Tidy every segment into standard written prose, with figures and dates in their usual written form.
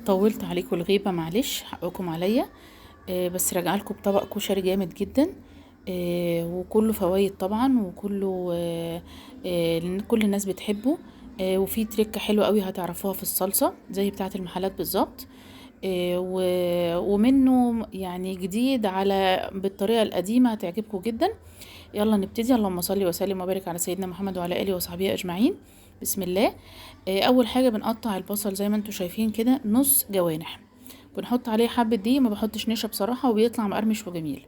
طولت عليكم الغيبة، معلش حقكم عليا. بس راجعه لكم بطبق كشري جامد جدا، وكله فوايد طبعا، وكله كل الناس بتحبه. وفي تريكة حلوة قوي هتعرفوها في الصلصة زي بتاعة المحلات بالظبط. ومنه يعني جديد على بالطريقة القديمة، هتعجبكم جدا. يلا نبتدي. اللهم صل وسلم وبارك على سيدنا محمد وعلى آله وصحبه أجمعين. بسم الله. أول حاجة بنقطع البصل زي ما انتم شايفين كده نص جوانح، بنحط عليه حبة دقيق، ما بحطش نشا بصراحة، وبيطلع مقرمش وجميل.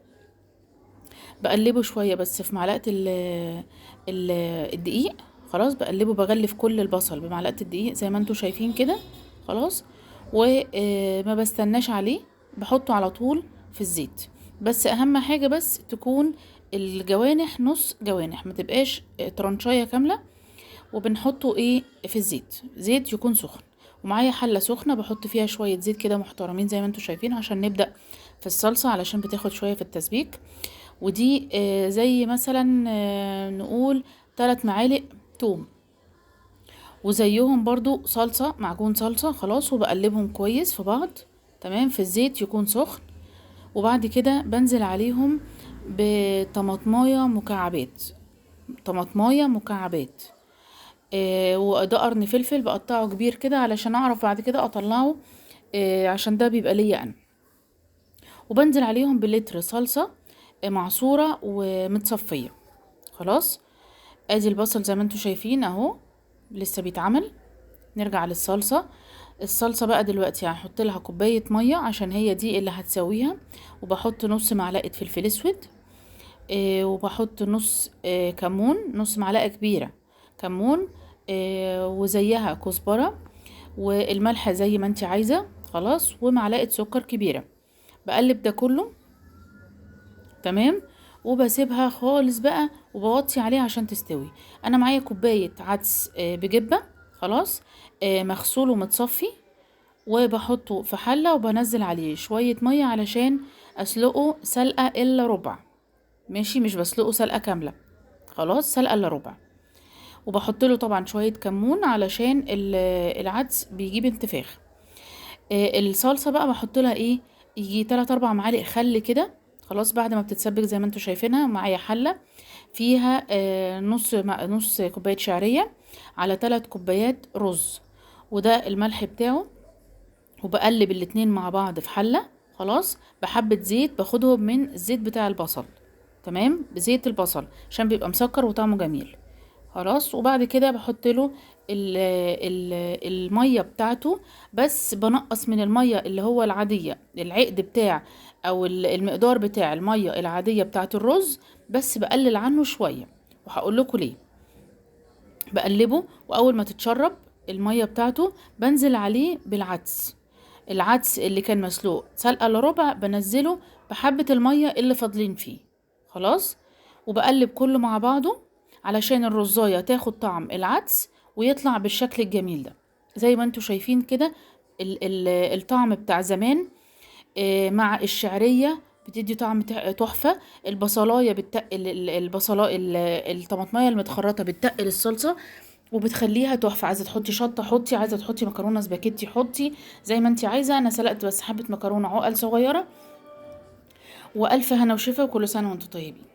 بقلبه شوية بس في معلقة ال الدقيق، خلاص بقلبه، بغلف كل البصل بمعلقة الدقيق زي ما انتم شايفين كده، خلاص. وما بستناش عليه، بحطه على طول في الزيت. بس اهم حاجة بس تكون الجوانح نص جوانح، ما تبقاش ترنشاية كاملة. وبنحطه في الزيت، زيت يكون سخن. ومعايا حلة سخنة بحط فيها شوية زيت كده محترمين زي ما انتم شايفين، عشان نبدأ في الصلصة، علشان بتاخد شوية في التسبيك. ودي زي مثلا نقول 3 معالق توم، وزيهم برضو صلصة، معجون صلصة، خلاص. وبقلبهم كويس في بعض، تمام، في الزيت يكون سخن. وبعد كده بنزل عليهم بطماطماية مكعبات، طماطماية مكعبات، وده قرن فلفل بقطعه كبير كده علشان اعرف بعد كده اطلعه، عشان ده بيبقى ليا انا. وبنزل عليهم بلتر صلصة، معصورة ومتصفية، خلاص. ادي البصل زي ما انتم شايفين اهو لسه بيتعمل. نرجع للصلصة. الصلصة بقى دلوقتي هحط لها كوباية مية عشان هي دي اللي هتسويها، وبحط نص معلقة فلفل اسود، وبحط نص كمون، نص معلقة كبيرة كمون، وزيها كزبرة، والملح زي ما انت عايزة، خلاص، ومعلقة سكر كبيرة. بقلب ده كله، تمام، وبسيبها خالص بقى وبوطي عليها عشان تستوي. انا معايا كوباية عدس، بجبة، خلاص، مغسول ومتصفي، وبحطه في حلة وبنزل عليه شوية مية علشان اسلقه سلقة الا ربع، ماشي، مش بسلقه سلقة كاملة، خلاص، سلقة الا ربع. وبحط له طبعا شوية كمون علشان العدس بيجيب انتفاخ. الصلصة بقى بحط لها يجي 3-4 معالق خل كده، خلاص، بعد ما بتتسبك زي ما انتوا شايفينها. معايا حلة فيها نص كوباية شعرية على 3 كوبايات رز، وده الملح بتاعه. وبقلب الاتنين مع بعض في حلة، خلاص، بحبة زيت باخدهم من الزيت بتاع البصل، تمام، بزيت البصل عشان بيبقى مسكر وطعمه جميل، خلاص. وبعد كده بحط له المية بتاعته، بس بنقص من المية اللي هو العادية، العقد بتاع او المقدار بتاع المية العادية بتاعت الرز، بس بقلل عنه شوية، وهقول لكم ليه. بقلبه، واول ما تتشرب المية بتاعته بنزل عليه بالعدس، العدس اللي كان مسلوق سلقة الا ربع بنزله بحبة المية اللي فاضلين فيه، خلاص. وبقلب كله مع بعضه علشان الرزاية تاخد طعم العدس ويطلع بالشكل الجميل ده زي ما انتوا شايفين كده. الطعم بتاع زمان، مع الشعرية بتدي طعم تحفة. البصلاية بتتقل البصلاية، الطماطماية المتخرطة بتتقل الصلصة وبتخليها تحفة. عايزة تحطي شطة حطي، عايزة تحطي مكرونة سباكيتي حطي، زي ما انتي عايزة. انا سلقت بس حبة مكرونة عقل صغيرة. وألف هنا وشفا، وكل سنة وانتوا طيبين.